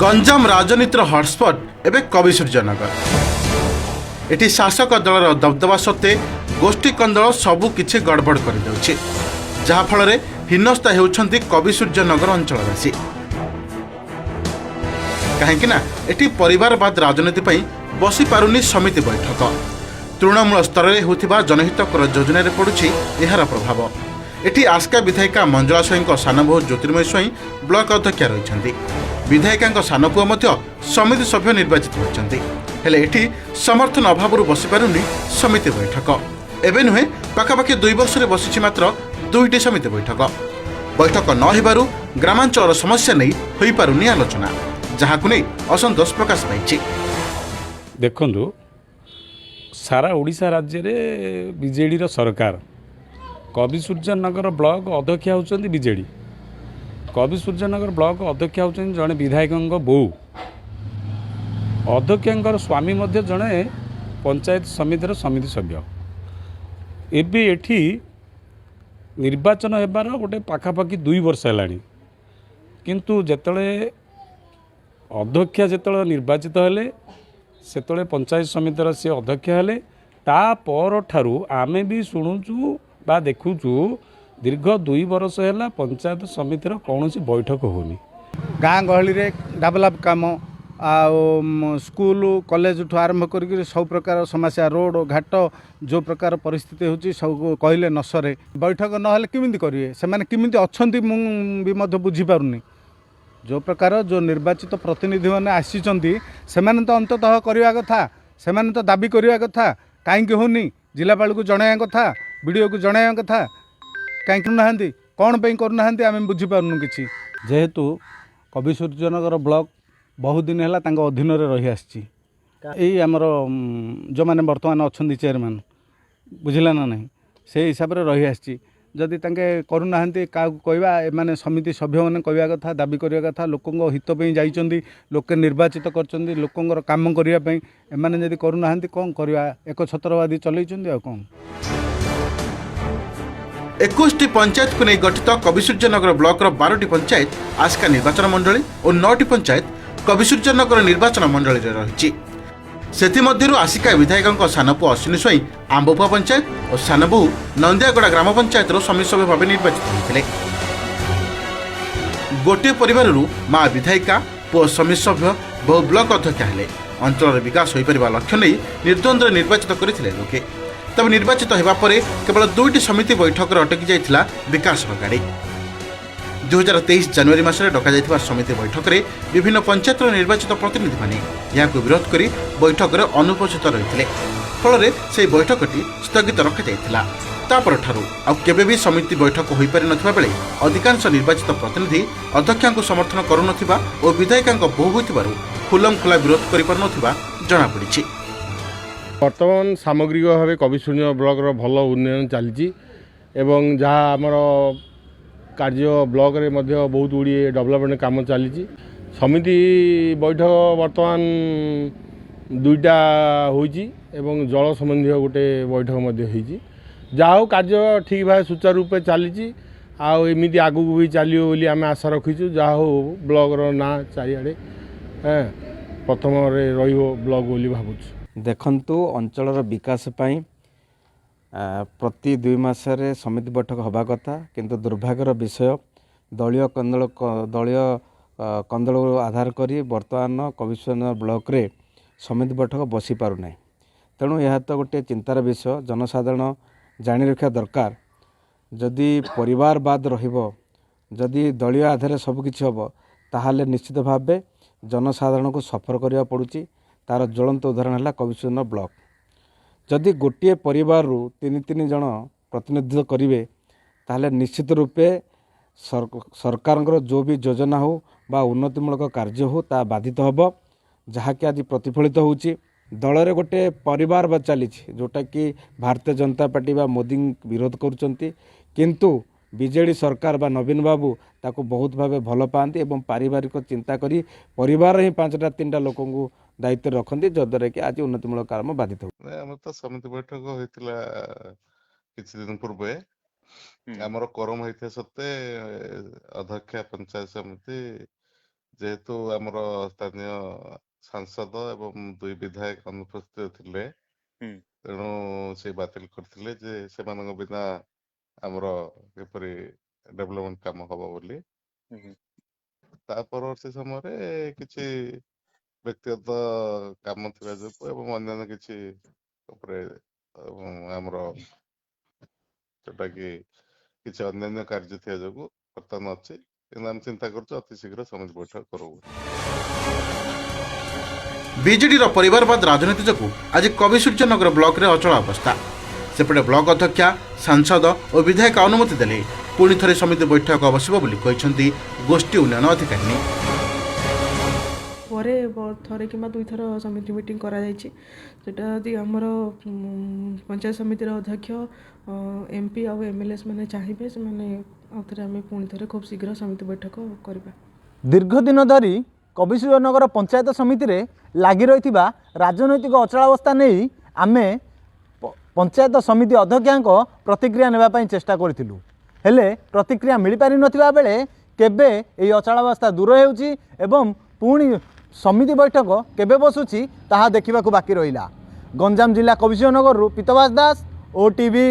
ଗଞ୍ଜାମ ରାଜନୀତିର ହଟସ୍ପଟ୍ ଏବେ କବିସୂର୍ଯ୍ୟନଗର। ଏଠି ଶାସକ ଦଳର ଦବଦବା ସତ୍ତ୍ୱେ ଗୋଷ୍ଠୀ କନ୍ଦଳ ସବୁ କିଛି ଗଡ଼ବଡ଼ କରିଦେଉଛି, ଯାହାଫଳରେ ହୀନସ୍ତା ହେଉଛନ୍ତି କବିସୂର୍ଯ୍ୟନଗର ଅଞ୍ଚଳବାସୀ। କାହିଁକି ନା ଏଠି ପରିବାରବାଦ ରାଜନୀତି ପାଇଁ ବସିପାରୁନି ସମିତି ବୈଠକ। ତୃଣମୂଳ ସ୍ତରରେ ହେଉଥିବା ଜନହିତକର ଯୋଜନାରେ ପଡ଼ୁଛି ଏହାର ପ୍ରଭାବ। ଏଠି ଆସ୍କା ବିଧାୟିକା ମଞ୍ଜୁଳା ସ୍ୱାଇଁଙ୍କ ସାନ ବୋହୂ ଜ୍ୟୋତିର୍ମୟୀ ସ୍ୱାଇଁ ବ୍ଲକ ଅଧ୍ୟକ୍ଷା ରହିଛନ୍ତି। ବିଧାୟିକାଙ୍କ ସାନ ପୁଅ ମଧ୍ୟ ସମିତି ସଭ୍ୟ ନିର୍ବାଚିତ ହୋଇଛନ୍ତି। ହେଲେ ଏଠି ସମର୍ଥନ ଅଭାବରୁ ବସିପାରୁନି ସମିତି ବୈଠକ। ଏବେ ନୁହେଁ, ପାଖାପାଖି 2 ବର୍ଷରେ ବସିଛି ମାତ୍ର ଦୁଇଟି ସମିତି ବୈଠକ। ବୈଠକ ନ ହେବାରୁ ଗ୍ରାମାଞ୍ଚଳର ସମସ୍ୟା ନେଇ ହୋଇପାରୁନି ଆଲୋଚନା, ଯାହାକୁ ନେଇ ଅସନ୍ତୋଷ ପ୍ରକାଶ ପାଇଛି। ଦେଖନ୍ତୁ, ସାରା ଓଡ଼ିଶା ରାଜ୍ୟରେ ବିଜେଡ଼ିର ସରକାର। କବିସୂର୍ଯ୍ୟନଗର ବ୍ଲକ ଅଧ୍ୟକ୍ଷା ହେଉଛନ୍ତି ବିଜେଡ଼ି। କବିସୂର୍ଯ୍ୟନଗର ବ୍ଲକ ଅଧ୍ୟକ୍ଷା ହେଉଛନ୍ତି ଜଣେ ବିଧାୟକଙ୍କ ବୋହୂ। ଅଧ୍ୟକ୍ଷଙ୍କର ସ୍ୱାମୀ ମଧ୍ୟ ଜଣେ ପଞ୍ଚାୟତ ସମିତିର ସମିତି ସଭ୍ୟ। ଏବେ ଏଠି ନିର୍ବାଚନ ହେବାର ଗୋଟେ ପାଖାପାଖି 2 ବର୍ଷ ହେଲାଣି, କିନ୍ତୁ ଯେତେବେଳେ ଅଧ୍ୟକ୍ଷା ଯେତେବେଳେ ନିର୍ବାଚିତ ହେଲେ, ସେତେବେଳେ ପଞ୍ଚାୟତ ସମିତିର ସେ ଅଧ୍ୟକ୍ଷ ହେଲେ। ତା ପରଠାରୁ ଆମେ ବି ଶୁଣୁଛୁ ବା ଦେଖୁଛୁ, ଦୀର୍ଘ 2 ବର୍ଷ ହେଲା ପଞ୍ଚାୟତ ସମିତିର କୌଣସି ବୈଠକ ହେଉନି। ଗାଁ ଗହଳିରେ ଡେଭଲପ୍ କାମ ଆଉ ସ୍କୁଲ କଲେଜଠୁ ଆରମ୍ଭ କରିକିରି ସବୁ ପ୍ରକାର ସମସ୍ୟା, ରୋଡ଼ ଘାଟ, ଯେଉଁ ପ୍ରକାର ପରିସ୍ଥିତି ହେଉଛି, ସବୁ କହିଲେ ନ ସରେ। ବୈଠକ ନହେଲେ କେମିତି କରିବେ? ସେମାନେ କେମିତି ଅଛନ୍ତି, ମୁଁ ବି ମଧ୍ୟ ବୁଝିପାରୁନି। ଯେଉଁ ପ୍ରକାର ଯେଉଁ ନିର୍ବାଚିତ ପ୍ରତିନିଧିମାନେ ଆସିଛନ୍ତି, ସେମାନେ ତ ଅନ୍ତତଃ କରିବା କଥା, ସେମାନେ ତ ଦାବି କରିବା କଥା, କାହିଁକି ହେଉନି। ଜିଲ୍ଲାପାଳକୁ ଜଣାଇବା କଥା, ବିଡ଼ିଓକୁ ଜଣାଇବା କଥା। କାହିଁକି କରୁନାହାନ୍ତି, କ'ଣ ପାଇଁ କରୁନାହାନ୍ତି, ଆମେ ବୁଝିପାରୁନୁ କିଛି। ଯେହେତୁ କବିସୂର୍ଯ୍ୟନଗର ବ୍ଲକ ବହୁତ ଦିନ ହେଲା ତାଙ୍କ ଅଧୀନରେ ରହିଆସିଛି, ଏଇ ଆମର ଯେଉଁମାନେ ବର୍ତ୍ତମାନ ଅଛନ୍ତି ଚେୟାରମ୍ୟାନ୍, ବୁଝିଲା ନା ନାହିଁ, ସେଇ ହିସାବରେ ରହିଆସିଛି। ଯଦି ତାଙ୍କେ କରୁନାହାନ୍ତି, କାହାକୁ କହିବା? ଏମାନେ ସମିତି ସଭ୍ୟମାନେ କହିବା କଥା, ଦାବି କରିବା କଥା। ଲୋକଙ୍କ ହିତ ପାଇଁ ଯାଇଛନ୍ତି, ଲୋକେ ନିର୍ବାଚିତ କରିଛନ୍ତି ଲୋକଙ୍କର କାମ କରିବା ପାଇଁ। ଏମାନେ ଯଦି କରୁନାହାନ୍ତି, କ'ଣ କରିବା? ଏକଛତ୍ରବାଦୀ ଚଲେଇଛନ୍ତି, ଆଉ କ'ଣ? 21ଟି ପଞ୍ଚାୟତକୁ ନେଇ ଗଠିତ କବିସୂର୍ଯ୍ୟନଗର ବ୍ଲକର 12ଟି ପଞ୍ଚାୟତ ଆସ୍କା ନିର୍ବାଚନ ମଣ୍ଡଳୀ ଓ ନଅଟି ପଞ୍ଚାୟତ କବିସୂର୍ଯ୍ୟନଗର ନିର୍ବାଚନ ମଣ୍ଡଳୀରେ ରହିଛି। ସେଥିମଧ୍ୟରୁ ଆସିକା ବିଧାୟକଙ୍କ ସାନପୁଅ ଅଶ୍ୱିନୀ ସ୍ୱାଇଁ ଆମ୍ବପୁଆ ପଞ୍ଚାୟତ ଓ ସାନବୋହୂ ନନ୍ଦିଆଗଡ଼ା ଗ୍ରାମ ପଞ୍ଚାୟତର ସମିତି ସଭ୍ୟ ଭାବେ ନିର୍ବାଚିତ ହୋଇଥିଲେ। ଗୋଟିଏ ପରିବାରରୁ ମା ବିଧାୟିକା, ପୁଅ ସମିତି ସଭ୍ୟ, ବୋହୂ ବ୍ଲକ ଅଧ୍ୟକ୍ଷା ହେଲେ ଅଞ୍ଚଳର ବିକାଶ ହୋଇପାରିବା ଲକ୍ଷ୍ୟ ନେଇ ନିର୍ଦ୍ୱନ୍ଦ୍ୱରେ ନିର୍ବାଚିତ କରିଥିଲେ ଲୋକେ। ତେବେ ନିର୍ବାଚିତ ହେବା ପରେ କେବଳ ଦୁଇଟି ସମିତି ବୈଠକରେ ଅଟକି ଯାଇଥିଲା ବିକାଶର ଗାଡ଼ି। 2023 ଜାନୁଆରୀ ମାସରେ ଡକାଯାଇଥିବା ସମିତି ବୈଠକରେ ବିଭିନ୍ନ ପଞ୍ଚାୟତର ନିର୍ବାଚିତ ପ୍ରତିନିଧିମାନେ ଏହାକୁ ବିରୋଧ କରି ବୈଠକରେ ଅନୁପସ୍ଥିତ ରହିଥିଲେ। ଫଳରେ ସେହି ବୈଠକଟି ସ୍ଥଗିତ ରଖାଯାଇଥିଲା। ତାପରଠାରୁ ଆଉ କେବେ ବି ସମିତି ବୈଠକ ହୋଇପାରିନଥିବା ବେଳେ ଅଧିକାଂଶ ନିର୍ବାଚିତ ପ୍ରତିନିଧି ଅଧ୍ୟକ୍ଷାଙ୍କୁ ସମର୍ଥନ କରୁନଥିବା ଓ ବିଧାୟିକାଙ୍କ ବୋହୂ ହୋଇଥିବାରୁ ଖୁଲମ ଖୋଲା ବିରୋଧ କରିପାରୁନଥିବା ଜଣାପଡ଼ିଛି। ବର୍ତ୍ତମାନ ସାମଗ୍ରିକ ଭାବେ କବିସୂର୍ଯ୍ୟ ବ୍ଲକର ଭଲ ଉନ୍ନୟନ ଚାଲିଛି ଏବଂ ଯାହା ଆମର କାର୍ଯ୍ୟ ବ୍ଲକରେ ମଧ୍ୟ ବହୁତ ଗୁଡ଼ିଏ ଡେଭଲପମେଣ୍ଟ କାମ ଚାଲିଛି। ସମିତି ବୈଠକ ବର୍ତ୍ତମାନ ଦୁଇଟା ହୋଇଛି ଏବଂ ଜଳ ସମ୍ବନ୍ଧୀୟ ଗୋଟେ ବୈଠକ ମଧ୍ୟ ହେଇଛି। ଯାହା ହଉ, କାର୍ଯ୍ୟ ଠିକ୍ ଭାବେ ସୁଚାରୁ ରୂପେ ଚାଲିଛି ଆଉ ଏମିତି ଆଗକୁ ବି ଚାଲିବ ବୋଲି ଆମେ ଆଶା ରଖିଛୁ। ଯାହା ହଉ, ବ୍ଲକର ନାଁ ଚାରିଆଡ଼େ ପ୍ରଥମରେ ରହିବ ବ୍ଲକ ବୋଲି ଭାବୁଛୁ। ଦେଖନ୍ତୁ, ଅଞ୍ଚଳର ବିକାଶ ପାଇଁ ପ୍ରତି 2 ମାସରେ ସମିତି ବୈଠକ ହେବା କଥା। କିନ୍ତୁ ଦୁର୍ଭାଗ୍ୟର ବିଷୟ, ଦଳୀୟ କନ୍ଦଳକୁ ଆଧାର କରି ବର୍ତ୍ତମାନ କବିସୂର୍ଯ୍ୟନଗର ବ୍ଲକରେ ସମିତି ବୈଠକ ବସିପାରୁନାହିଁ। ତେଣୁ ଏହା ତ ଗୋଟିଏ ଚିନ୍ତାର ବିଷୟ। ଜନସାଧାରଣ ଜାଣି ରଖିବା ଦରକାର, ଯଦି ପରିବାରବାଦ ରହିବ, ଯଦି ଦଳୀୟ ଆଧାରରେ ସବୁକିଛି ହେବ, ତାହେଲେ ନିଶ୍ଚିତ ଭାବେ ଜନସାଧାରଣଙ୍କୁ ସଫର କରିବାକୁ ପଡ଼ୁଛି। ତା'ର ଜ୍ୱଳନ୍ତ ଉଦାହରଣ ହେଲା କବିସୂର୍ଯ୍ୟନଗର ବ୍ଲକ। ଯଦି ଗୋଟିଏ ପରିବାରରୁ ତିନି ତିନି ଜଣ ପ୍ରତିନିଧିତ୍ୱ କରିବେ, ତାହେଲେ ନିଶ୍ଚିତ ରୂପେ ସରକାରଙ୍କର ଯେଉଁ ବି ଯୋଜନା ହେଉ ବା ଉନ୍ନତିମୂଳକ କାର୍ଯ୍ୟ ହେଉ, ତାହା ବାଧିତ ହେବ, ଯାହାକି ଆଜି ପ୍ରତିଫଳିତ ହେଉଛି। ଦଳରେ ଗୋଟେ ପରିବାରବାଦ ଚାଲିଛି, ଯେଉଁଟାକି ଭାରତୀୟ ଜନତା ପାର୍ଟି ବା ମୋଦିଙ୍କୁ ବିରୋଧ କରୁଛନ୍ତି, କିନ୍ତୁ ବିଜେଡ଼ି ସରକାର ବା ନବୀନ ବାବୁ ତାକୁ ବହୁତ ଭାବେ ଭଲ ପାଆନ୍ତି ଏବଂ ପାରିବାରିକ ଚିନ୍ତା କରି ପରିବାର ହିଁ ପାଞ୍ଚଟା ତିନିଟା ଲୋକଙ୍କୁ ଦାୟିତ୍ୱରେ ରଖନ୍ତି, ଯଦ୍ୱାରା କି ଆଜି ଉନ୍ନତିମୂଳକ କାମ ବାଧିତ ହେଉଛି। ନାଇଁ, ଆମର ତ ସମିତି ବୈଠକ ହୋଇଥିଲା କିଛି ଦିନ ପୂର୍ବେ। ଆମର କୋରମ ହେଇଥିବା ସତ୍ତ୍ୱେ ଅଧ୍ୟକ୍ଷା ପଞ୍ଚାୟତ ସମିତି ଯେହେତୁ ଆମର ସ୍ଥାନୀୟ ସାଂସଦ ଏବଂ ଦୁଇ ବିଧାୟକ ଅନୁପସ୍ଥିତ ଥିଲେ, ତେଣୁ ସେ ବାତିଲ କରିଥିଲେ ଯେ ସେମାନଙ୍କ ବିନା ଆମର କିପରି ଡେଭଲପମେଣ୍ଟ କାମ ହବ ବୋଲି। ତା ପରବର୍ତ୍ତୀ ସମୟରେ କିଛି ବ୍ୟକ୍ତିଗତ କାମ ଥିବା ଯୋଗୁଁ ଏବଂ ଅନ୍ୟାନ୍ୟ କିଛି ଉପରେ ଆମର ଯୋଉଟା କି କିଛି ଅନ୍ୟାନ୍ୟ କାର୍ଯ୍ୟ ଥିବା ଯୋଗୁଁ ବର୍ତ୍ତମାନ ଅଛି, କିନ୍ତୁ ଆମେ ଚିନ୍ତା କରୁଛୁ ଅତି ଶୀଘ୍ର ସମିତି ବୈଠକ କରିବୁ। ବିଜେଡିର ପରିବାରବାଦ ରାଜନୀତି ଯୋଗୁଁ ଆଜି କବିସୂର୍ଯ୍ୟନଗର ବ୍ଲକରେ ଅଚଳ ଅବସ୍ଥା। ସେପଟେ ବ୍ଲକ ଅଧ୍ୟକ୍ଷା, ସାଂସଦ ଓ ବିଧାୟକ ଅନୁମତି ଦେଲେ ପୁଣି ଥରେ ସମିତି ବୈଠକ ବସିବ ବୋଲି କହିଛନ୍ତି ଗୋଷ୍ଠୀ ଉନ୍ନୟନ ଅଧିକାରିଣୀ। ପରେ ଥରେ କିମ୍ବା ଦୁଇଥର ସମିତି ମିଟିଂ କରାଯାଇଛି। ସେଇଟା ଯଦି ଆମର ପଞ୍ଚାୟତ ସମିତିର ଅଧ୍ୟକ୍ଷ, ଏମ୍ ପି ଆଉ ଏମ୍ ଏଲ୍ ଏସ୍ ମାନେ ଚାହିଁବେ, ସେମାନେ ଆଉ ଥରେ ଆମେ ପୁଣି ଥରେ ଖୁବ୍ ଶୀଘ୍ର ସମିତି ବୈଠକ କରିବା। ଦୀର୍ଘଦିନ ଧରି କବିସୂର୍ଯ୍ୟନଗର ପଞ୍ଚାୟତ ସମିତିରେ ଲାଗି ରହିଥିବା ରାଜନୈତିକ ଅଚଳାବସ୍ଥା ନେଇ ଆମେ ପଞ୍ଚାୟତ ସମିତି ଅଧ୍ୟକ୍ଷାଙ୍କ ପ୍ରତିକ୍ରିୟା ନେବା ପାଇଁ ଚେଷ୍ଟା କରିଥିଲୁ। ହେଲେ ପ୍ରତିକ୍ରିୟା ମିଳିପାରିନଥିବା ବେଳେ କେବେ ଏହି ଅଚଳାବସ୍ଥା ଦୂର ହେଉଛି ଏବଂ ପୁଣି ସମିତି ବୈଠକ କେବେ ବସୁଛି, ତାହା ଦେଖିବାକୁ ବାକି ରହିଲା। ଗଞ୍ଜାମ ଜିଲ୍ଲା କବିସୂର୍ଯ୍ୟନଗରରୁ ପୀତବାସ ଦାସ, ଓଟିଭି।